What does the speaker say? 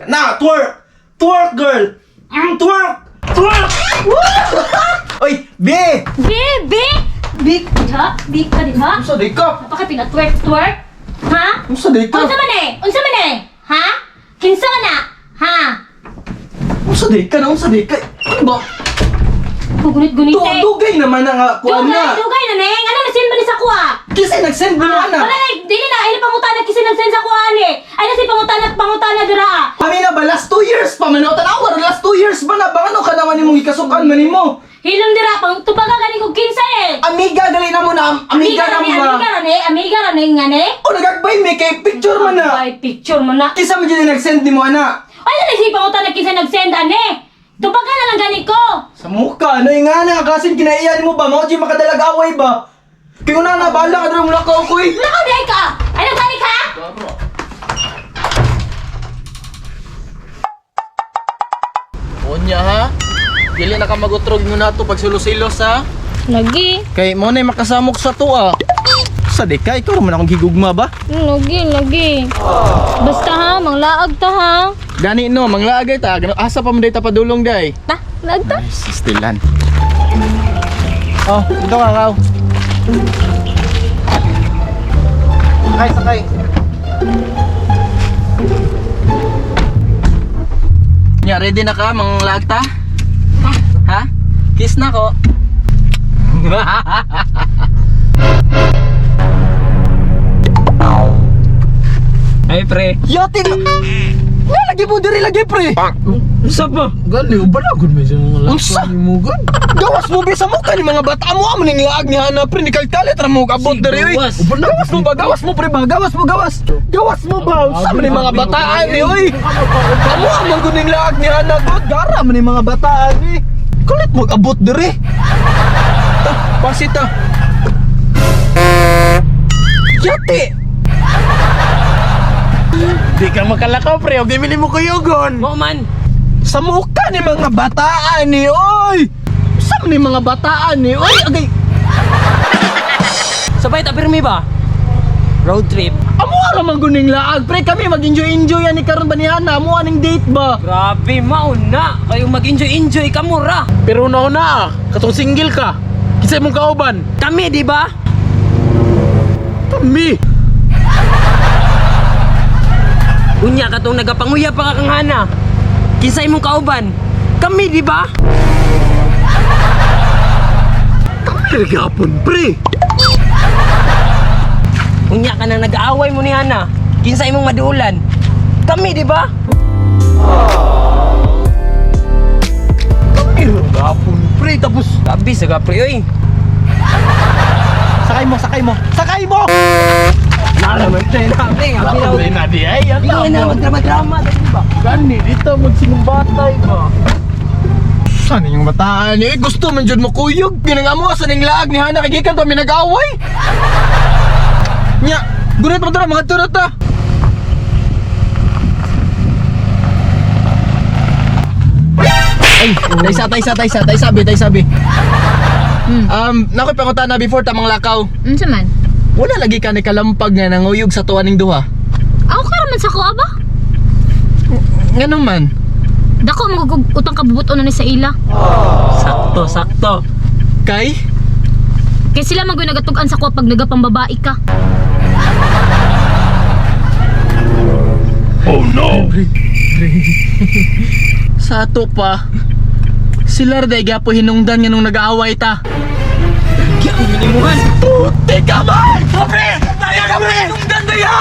Na, twerk! Twerk, girl! Twerk! Twerk! Woo! Oy, B! B, B! B, ha? B ka din ha? Unsa day ka? Napaka pina-twerk, twerk? Ha? Unsa day ka? Unsa man eh? Unsa man eh? Ha? Kinsa man na? Ha? Unsa day ka na? Unsa day ka? Ano ba? Gugunit-gunit eh. Dugay naman na nga kuan Dugay, na. dugay na neng. Ano na-send ba ni sa kuha? Kasi nag-send mo na na. Wala na, dili na. Ay, pangutana kasi nag-send sa kuha ni. Ay, nasi pangutana, pangutana dira. Kami na ba last 2 years pa man tanaw ra last 2 years ba na ba ano ka naman imong gikasukan man nimo? Hilom dira, pang tubaga gani kog kinsa eh. Amiga gali na mo na, amiga na mo ba? Amiga ra ni, amiga ra ni nga ni. O nagagbay mi kay picture man na. Ay, picture man na. Kisa man jud nag-send nimo ana. Ay, nasi pangutana kinsa nag-send ane. Tubaga na lang gani ko. Sa mukha, ano yung nga na, kasin kinaiyan mo ba? Mao jud makadalag away ba? Kaya una na, bahala ka drum lakaw ko eh. Lakaw di ay ka. Ano gani ka? Unya ha. Dili na ka magutrog mo na to pag silos ha. Lagi. Kay mo na makasamok sa tuwa. Sa deka, ikaw man akong gigugma ba? Lagi, lagi. Basta ha, manglaag ta ha. Gani no, manglaagay ta. Gano asa pa man day ta padulong day. Ta, laag ta. Nice, stilan. Oh, dito ka kaw. Sakay, sakay. Nya, ready na ka manglaag ta? Ha? Kiss na ko. Ay pre, Yati na! Nalagi mo diri lagi pre! unsa pa? Gani, ubalagod may mga Unsa? mo gud. Gawas mo be sa mukha ni mga bata mo amo ning laag ni Hana pre ni kalkalit ra mo abot diri oy. Gawas. Gawas mo ba? Gawas mo pre ba? Gawas mo gawas. Gawas mo ba? Unsa man ni mga bataan ni oy? Amo man gud ning laag ni Hana god gara man ni mga bataan ni. Kulit mo abot diri. Ta, pasita. Yati. Di ka makalakaw pre, og di mo kuyugon. Mo man. Sa mukha ni mga bataan ni oy. Sa man ni mga bataan ni oy. Agay. Sabay ta pirmi ba? Road trip. Amo ra man guning laag pre kami mag-enjoy-enjoy ani karon ba ni Hana amo aning date ba? Grabe mauna. Kayo mag-enjoy-enjoy ka mo ra. Pero una na, katong single ka. Kinsa imong kauban? Kami di ba? Kami. Unya katong nagapanguya pa ka kang Hana. Kinsa imong kauban? Kami di ba? Kami gapon pre. Unya ka nang nag-aaway mo ni Hana. Kinsa imong maduulan? Kami di ba? Kami gapon pre tapos Grabe sa pre oy. Sakay mo, sakay mo, sakay mo! Naraman tayo na pre. Abi na. na di ay. Hindi na magdrama-drama di ba? Gani dito magsinumbatay ba. Saan yung bataan eh? Gusto man jud mo kuyog. Ginangamo sa ning laag ni Hana kay gikan pa mi nag-away. Nya, gunit mo tara mga turot ta. Ay, taysa taysa taysa taysa bi taysa bi. Nakoy pangutan na before tamang lakaw. Unsa man? Wala lagi ka ni kalampag nga nanguyog sa tuwa ning duha. Ako ka raman sa kuha ba? Ngano man? Dako magugug utang kabubuto na ni sa ila. Sakto, sakto. Kay? Kay sila magoy nagatug-an sa kuha pag nagapambabae ka. Sa ato pa. Sila ra day gapo hinungdan nga nung nag-aaway ta. Ginimuhan. Puti ka man! Pre! Tayo ka pre! Hinungdan daya!